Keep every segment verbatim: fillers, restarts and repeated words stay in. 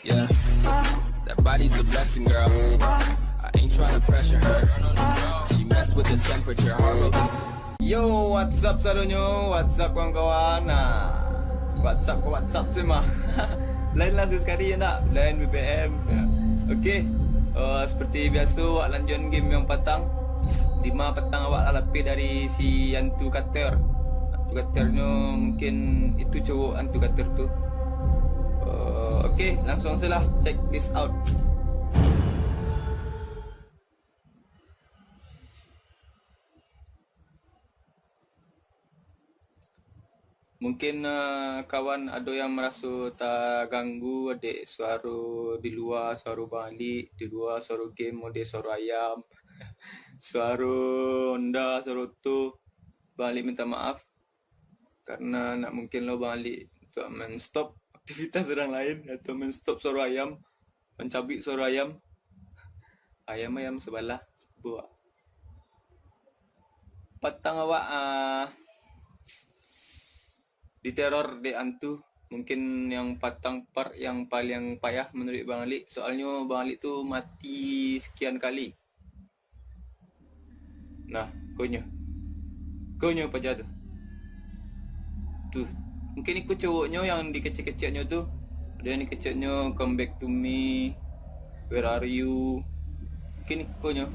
Yeah. That body's a blessing, girl. I ain't tryna pressure her. She messed with the temperature, heart rate is Yo, what's up sadonyo? What's up kawan-kawan? Nah, what's up, what's up sih mah? Lain lah sekali ya nak? Lain B B M. Ya. Oke. Eh, seperti biaso, wak lanjuan game yang patang. Dima patang awak lah lapeh dari si antu kater. Antu katernyo mungkin itu cowok antu kater tu. Eh, oke, langsung saja lah. Check this out. Mungkin, eh, kawan ado yang maraso taganggu dek suaro di lua, suaro balik di lua, suaro game, ode suaro ayam, suaro onda, suaro oto. Balik minta maaf, karena nak mungkin lo balik untuk men-stop aktivitas orang lain atau men-stop suaro ayam, mencabik suaro ayam. Ayam-ayam sebelah, buah. Patang awak, ah, diteror dek antu. Mungkin yang patang part yang paling payah menurut Bang Alik. Soalnyo Bang Alik tu mati sekian kali. Nah, konyo. Konyo paja tu. Tu. Mungkin iko cowoknyo yang dikecek-keceknyo tu. Ado yang dikeceknyo, "Come back to me. Where are you?" Mungkin ikonyo.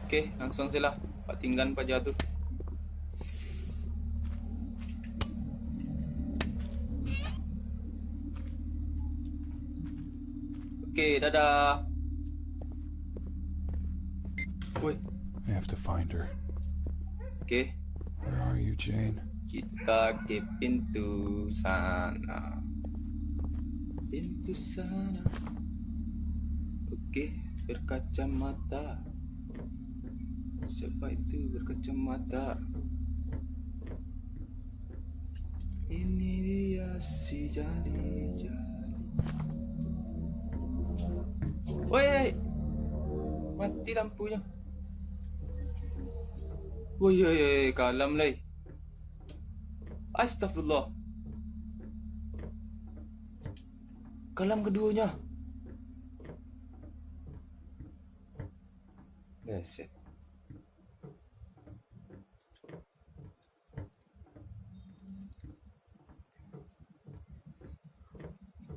Oke, langsung saja lah. Pak tinggan paja tu. Oke, dadah. Woi. I have to find her. Oke. Where are you, Jane? Kita ke pintu sana. Pintu sana. Oke, berkacamata. Siapa itu berkacamata? Ini dia si jali-jali. Woi, mati lampunyo. Woi, woi, woi, kalam lai. Astagfirullah. Kalam keduonyo. Buset.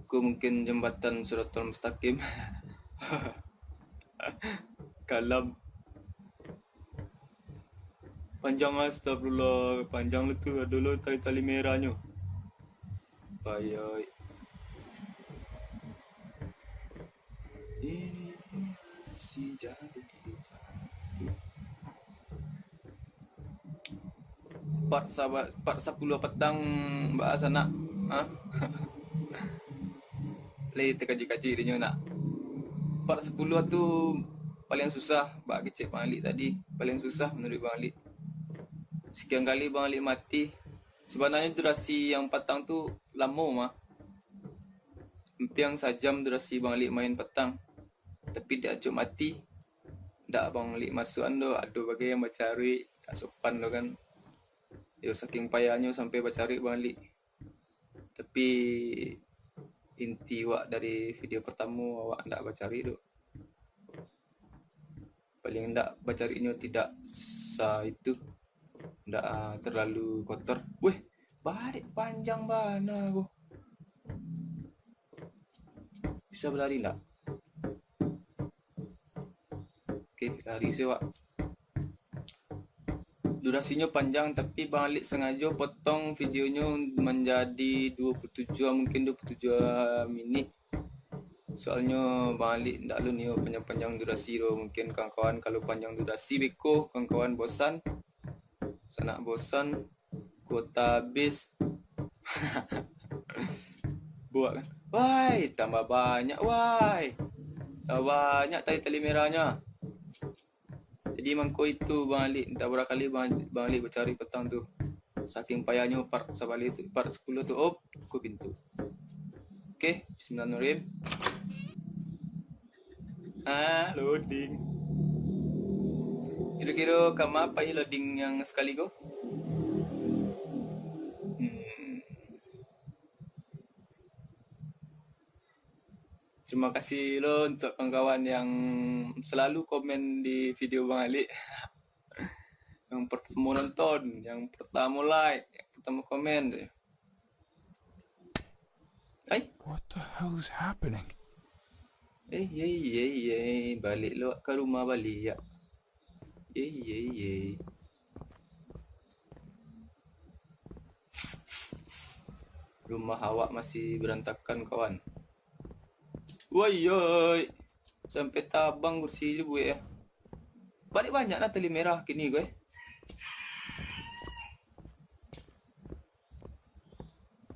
Ko mungkin jambatan Siratal Mustaqim. Kalam. Panjang, astagfirullah, panjang lo tu, ado lo tali-tali merahnyo. Bayai. Ini si jadi. Part saba-, part sapuluah patang, baa sanak, ha? Lai takaji-kaji dinyo nak. Part sapuluah tu paling susah, bak kecek Bang Alik tadi, paling susah menurut Bang Alik. Sekian kali Bang Alik mati. Sebenarnyo durasi yang patang tu lamo mah. Ampiang sajam durasi Bang Alik main patang. Tapi dak acok mati. Dak Bang Alik masuakan doh, ado bagai yang bacaruik, dak sopan doh kan. Yo, saking payahnyo sampai bacaruik Bang Alik. Tapi inti wak dari video pertamo, awak ndak bacaruik doh. Paling ndak bacaruiknyo tidak sa itu, ndak, ah, terlalu kotor. Weh, barek panjang bana ko. Bisa balari ndak? Oke, lari se wak. Durasinyo panjang, tapi Bang Alik sangajo potong videonyo manjadi duo puluah tujuah, mungkin duo puluah tujuah minit. Soalnyo Bang Alik ndak lo nio panjang-panjang durasi doh. Mungkin kawan-kawan, kalau panjang durasi beko, kawan-kawan bosan. Sanak bosan, kuota habis. Buek kan? Wai, tambah banyak, wai. Tambah banyak tali-tali merahnyo. Jadi mangko itu Bang Alik, entah bara kali Bang, Bang Alik bacaruik patang tu. Saking payahnyo part sabaleh tu, part sapuluah tu, op, ko pintu. Oke, bismillahirrahmanirrahim. Ah, loading. Kiro-kiro ka ma pai loading yang sakali ko? Hmm. Terima kasih lo untuk kawan-kawan yang selalu komen di video Bang Alik. Yang pertama nonton, yang pertama like, yang pertama komen tu. Hai. What the hell is happening? Eh, ye, ye, ye. Balik lo ka rumah balik ya. Ye, ye, ye. Rumah awak masih berantakan, kawan. Woi, yoi. Sampai tabang kursi lu gue ya. Balik banyak lah tali merah kini gue.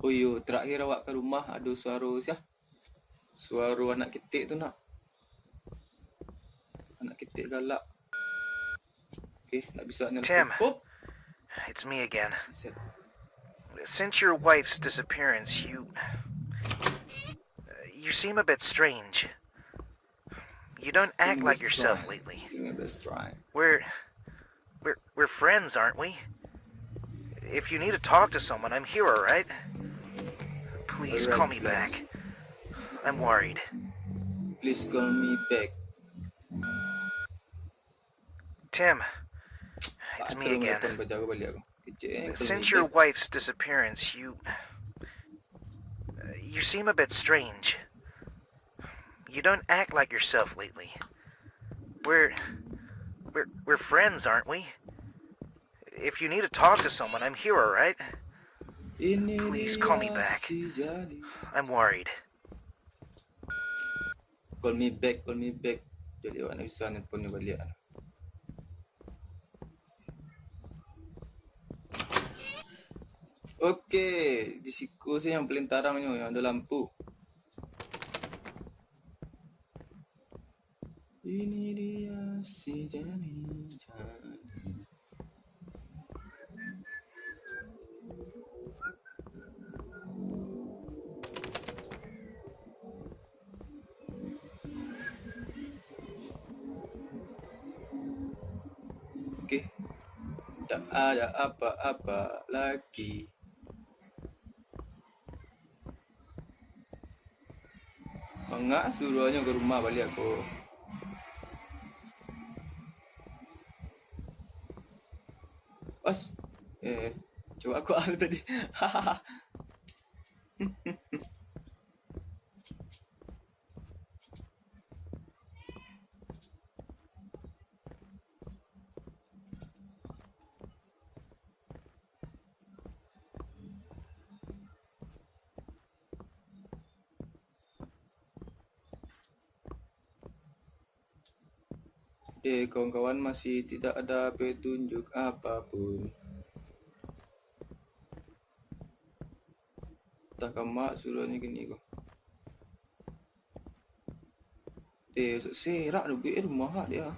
Oh iyo, terakhir awak ka rumah ado suaro sia? Suaro anak ketek tu nak. Anak ketek galak. Okey, nak bisa ni. Tim. Oh, It's me again. set. Since your wife's disappearance, you. You seem a bit strange. You don't act like yourself lately. Sing a bit strange. We're. We're, we're friends, aren't we? If you need to talk to someone, I'm here, alright? Please call me back. I'm worried. Please call me back. Tim, it's me again. Telepon pajar aku balik aku. Kecek eh. Call me Since your back. Wife's disappearance, you. You seem a bit strange. You don't act like yourself lately. We're. We're, we're friends, aren't we? If you need to talk to someone, I'm here, alright? Ini Please dia call me back. Si Jani. I'm worried. Call me back, call me back. Jadi awak nak bisa nelpon dia balik. Okey, di siko sih yang paling tarangnyo, yang ada lampu. Ini dia si Jani, Jani. Okey. Tak ada apa-apa lagi. Mangak suruahnyo ka rumah baliak ko. Os. Eh, cubo aku ah tadi. Eh, kawan-kawan, masih tidak ada petunjuk apapun. Tah kamak suruahnyo kini ko. Eh, serak tu, buek rumah dia.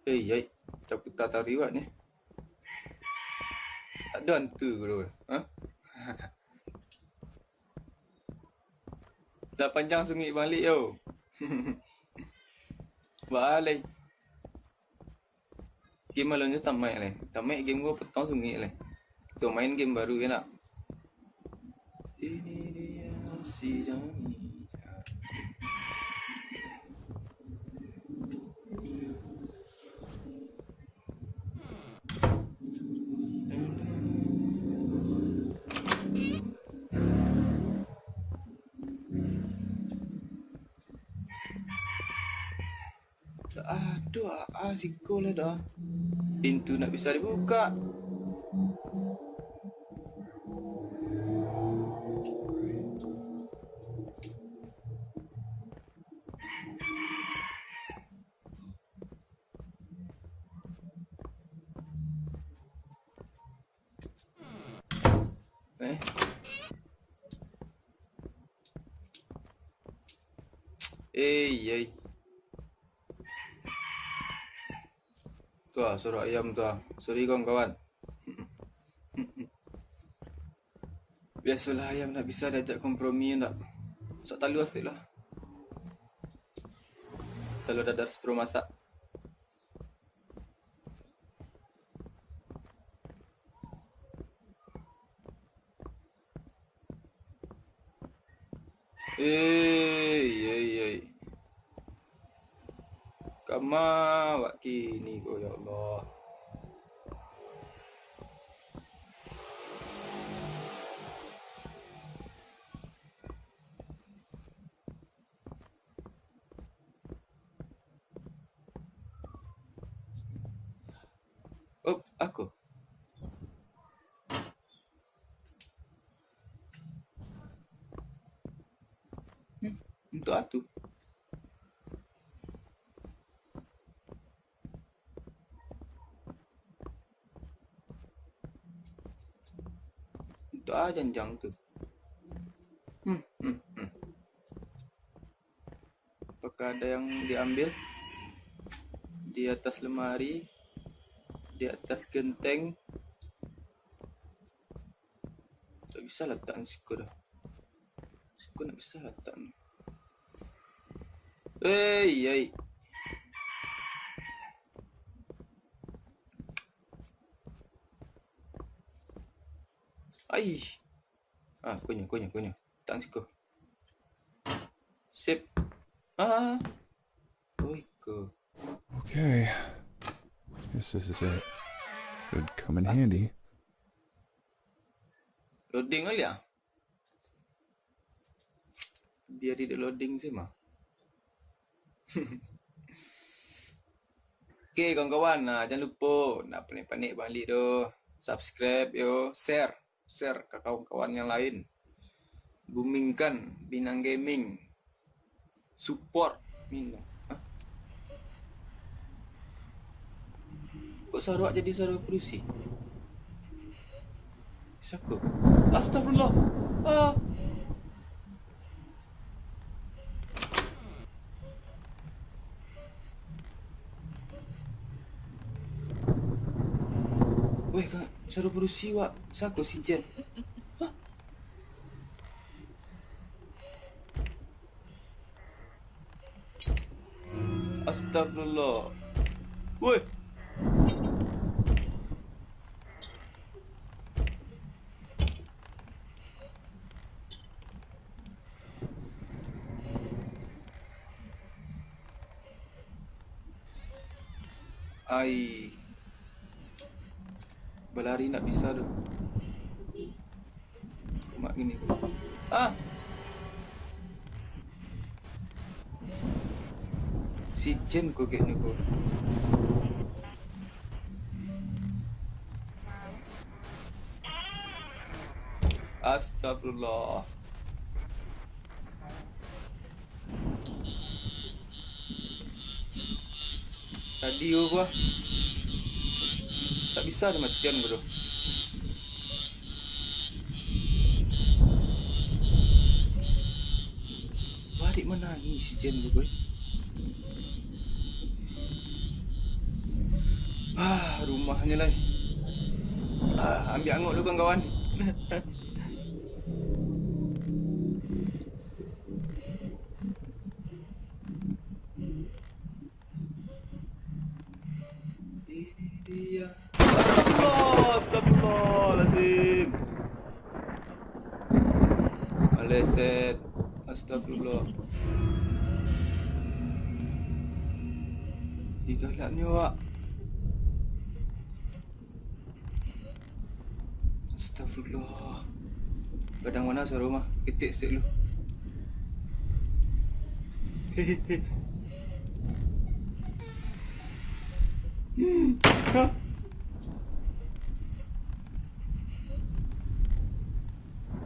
Eh, yai, takutan tariwak ni. Tak ada hantu ke, bro? Ha? Lah panjang sungik balik yo. Balai. Game malam tu tamaik leh. Tamaik game gua petang sungik leh. Kita main game baru ya nak? Ini dia si Jani. Aduh, ah, siko lah dah. Pintu nak bisa dibuka. Eh. Eh, yai. Wah, suara ayam tu ah. Sorry kawan-kawan. Biasolah ayam ndak bisa diajak kompromi, ndak. Masak talua asik lah. Talua dadar sepuluh masak. Ei, ei, ei. Kama awak kini ko, ya Allah. Oh, aku. Hmm, untuk atu. Untuk ah janjang tu. Hmm, hmm, hmm. Apakah ada yang diambil? Di atas lemari, di atas genteng. Tak bisa latak siko dah. Siko nak bisa latak ni. Hei, hei. Ai. Ah, konyo, konyo, konyo. Latak siko. Sip. Ah. Oh, iko. Okay. Guess this is it. Should come in handy. Loading kali ah. Biar dia loading sih mah. Oke, kawan-kawan, nah, jangan lupa nak panik-panik balik tu. Subscribe yo, share. Share ka kawan-kawan yang lain. Boomingkan Minang Gaming. Support Minang. Hah? Kok suara awak jadi suara polisi? Sako. Astagfirullah. Ah. Weh, ka-, suara polisi wak. Sako si Jen. Hah? Astagfirullah. Woi. Ai. Balari ndak bisa doh. Mak gini. Ah. Si Jen ko kek ni ko. Astagfirullah. Tadi ko gua. Tak bisa dimatian ko doh. Badik manangih si Jen ko, boy. Ah, rumahnyo lai. Ah, ambiak angok dulu, kawan-kawan. Ini dia. Astagfirullah, astagfirullahalazim. Maleset. Astagfirullah. Digalaknyo, Wak. Astagfirullah. Gadang bana suaro mah. Ketek sek lu. Hah?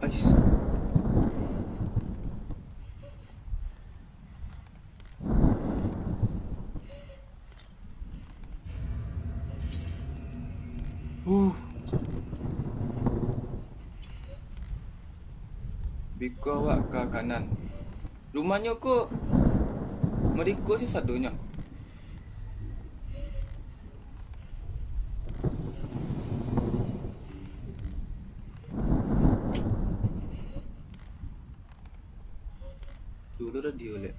Ais. Uh. Biko awak ka kanan. Rumahnyo ko mariko se sadonyo. Radio lek.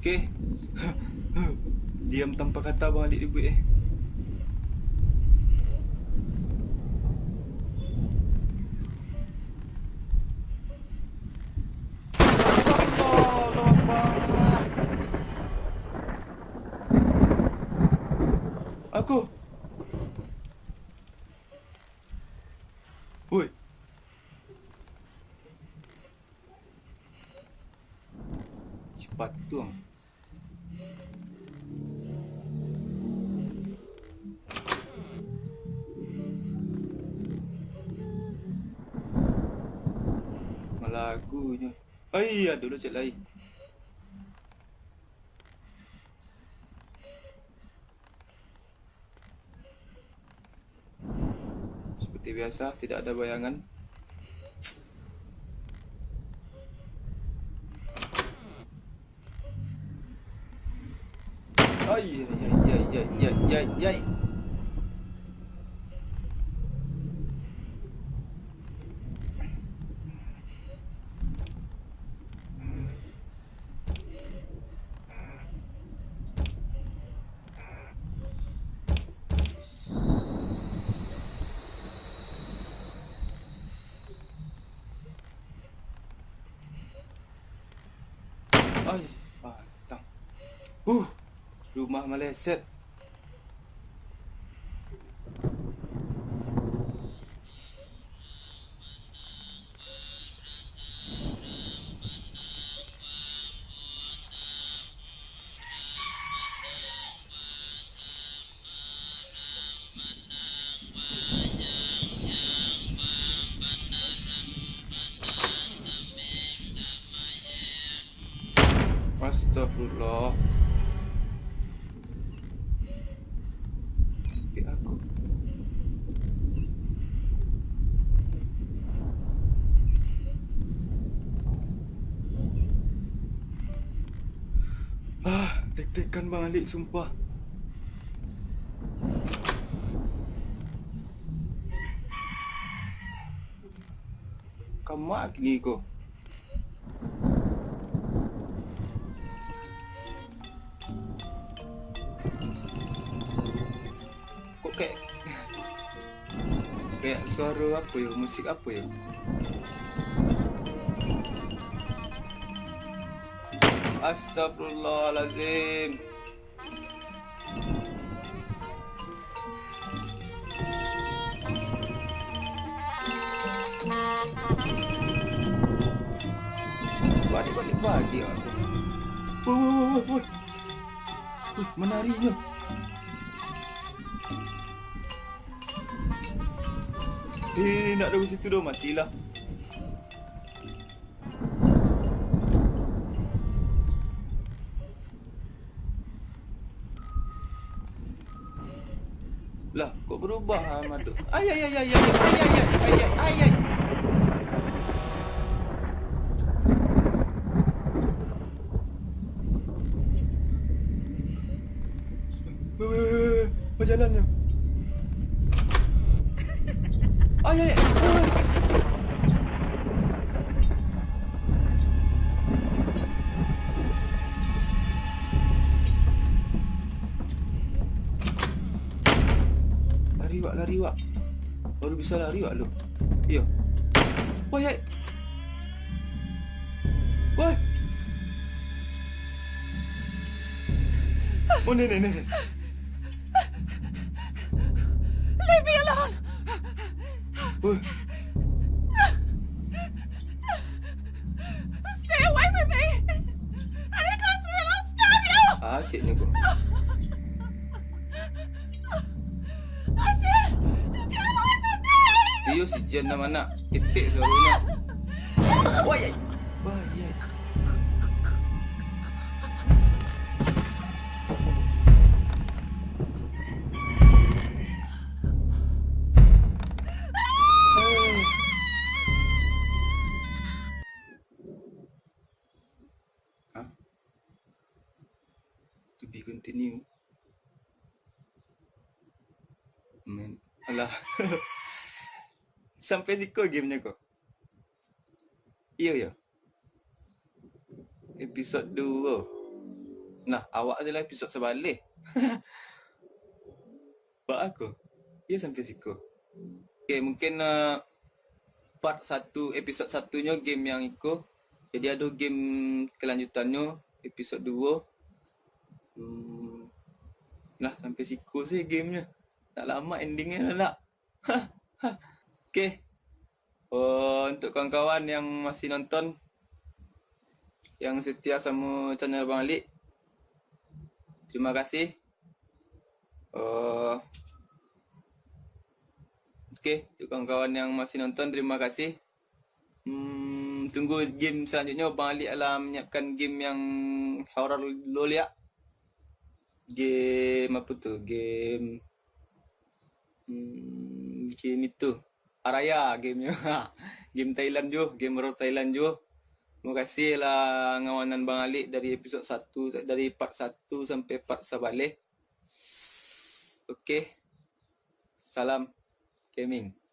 Oke. Diam tanpa kata, Bang Alik dibuek, eh. Astagfirullah, Akbar. Aku. Woi. Cipatung. Malagunyo. Ai, ado lo cek lai. Seperti biasa, tidak ada bayangan. Ai, ai, ai. Ai, pantang. Uh, rumah maleset. Astagfirullah. Sakik aku. Ah, deg-degan Bang Alik, sumpah. Kama kini ko. Kok kayak, kayak suara apa yo? Musik apa yo? Astagfirullahalazim. Balik, balik, balik aku. Woi, woi, woi, woi, woi. Woi, manarinyo. Eh, nak dari situ dah matilah. Lah, kok berubah, ah, Maduk? Ay, ay, ay, ay, ay, ay, ay, ay, ay, ay, ay. Weh, weh, weh, weh, weh. Apa jalannya? Ay, ay, ay. Weh, weh. Lari wak, lari wak. Baru bisa lari wak lu. Iyo. Wah, yai. Woi. Oh, nenek, nenek. Leave me alone. Woi. Stay away from me. And it costs me a lot to stab you. Ah, cik ni, Bu. Asir, get away from me. Iyo, si Jen nama anak. Ketek suaranya. Wah, ya. Wah, ya. To be continue. Main. Alah. Sampai siko gamenya ko. Iyo, iyo. Episod duo. Nah, awak adalah episod sabaleh. Baa ko? Iyo sampai siko. Oke, mungkin uh, part satu, episod satunyo game yang iko. Jadi ado game kelanjutannyo, episod duo. Hmm. Lah, sampai siko sih gamenya. Nak lama endingnya nak. Oke. Oh, untuk kawan-kawan yang masih nonton, yang setia sama channel Bang Alik, terima kasih. Oh, oke, untuk kawan-kawan yang masih nonton, terima kasih. Hmm, tunggu game selanjutnya. Bang Alik alah menyiapkan game yang horor dulu liak. Game apa tu? Game hmm, game itu. Araya game game Thailand juo, game horor Thailand juo. Terima kasih lah ngawanan Bang Alik dari episod satu, dari part satu sampai part sabaleh. Oke. Salam gaming.